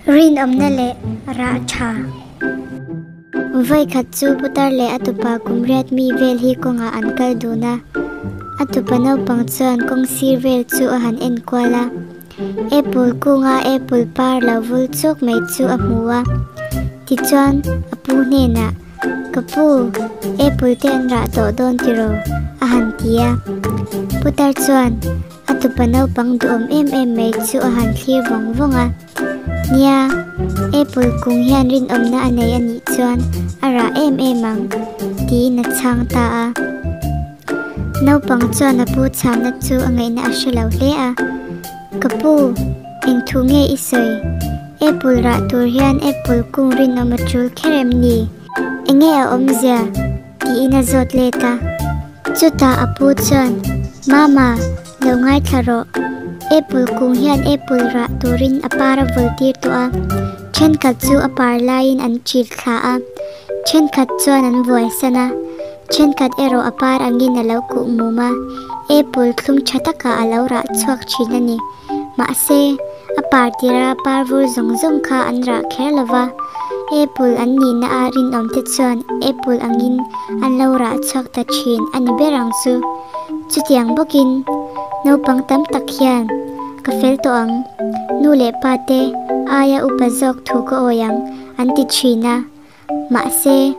Rinawmna leh rah tha. Vawikhat chu putar leh a tupa kum riat mi vel hi kawngah an kal dun a. A tupa naupang chuan kawng sir vel chu a han en kual a. Apple kunga apple par lo vul chuk mai chu a hmu a. Tichuan a pu hnenah, Ka pu, apple te an rah tawh dawn tiraw? a han ti a. Putar chuan A tupa naupang duhawm em em mai chu a han thlir vawng vawng a. Nia, apple kung hian rinawmna a nei a nih chuan a rah em em ang, tiin a chhang ta a. Naupang chuan a pu chhanna chu a ngaihna a hre lo hle a. Ka pu, eng thu nge i sawi? Apple rah tur hian apple kung rinawm a tul kher em ni? Enge a awmzia? Tiin a zawt let a. Chutah a pu chuan, Mama, lo ngaithla rawh. Apple kung hian apple rah turin a par a vul tir tawh a. Thenkhat chu a par laiin an chil thla a, thenkhat chuan an vuai san a, thenkhat erawh a par angin a lo kuh mum a, apple thlum tha takah a lo rah chhuak thin a ni. Mahse, a par tira par vur zawng zawng kha an rah kher lo va, apple an nihna a rinawm te chuan apple angin an lo rah chhuak ta thin a ni ber ang chu. Chutiang bawkin, naupang tam tak hian, Ka fel tawh ang, nu leh pa te aia upa zawk thu ka awi ang, an ti thin a. Mahse,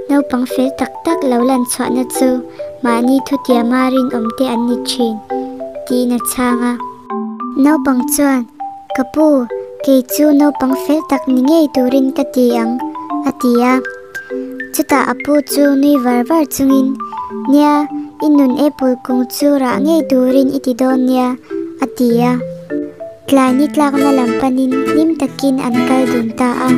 naupang fel tak tak lo lan chhuahna chu mahni thutiama rinawm te an ni thin, tiin a chhang a. Naupang chuan, Ka pu, kei chu naupang fel tak ni ngei turin ka ti ang, a ti a. Chutah a pu chu nui var var chungin, Nia, i nun apple kung chu rah ngei turin i ti dawn nia, a ti a. Tlai ni tlakna lam panin hlim takin an kal dun ta a.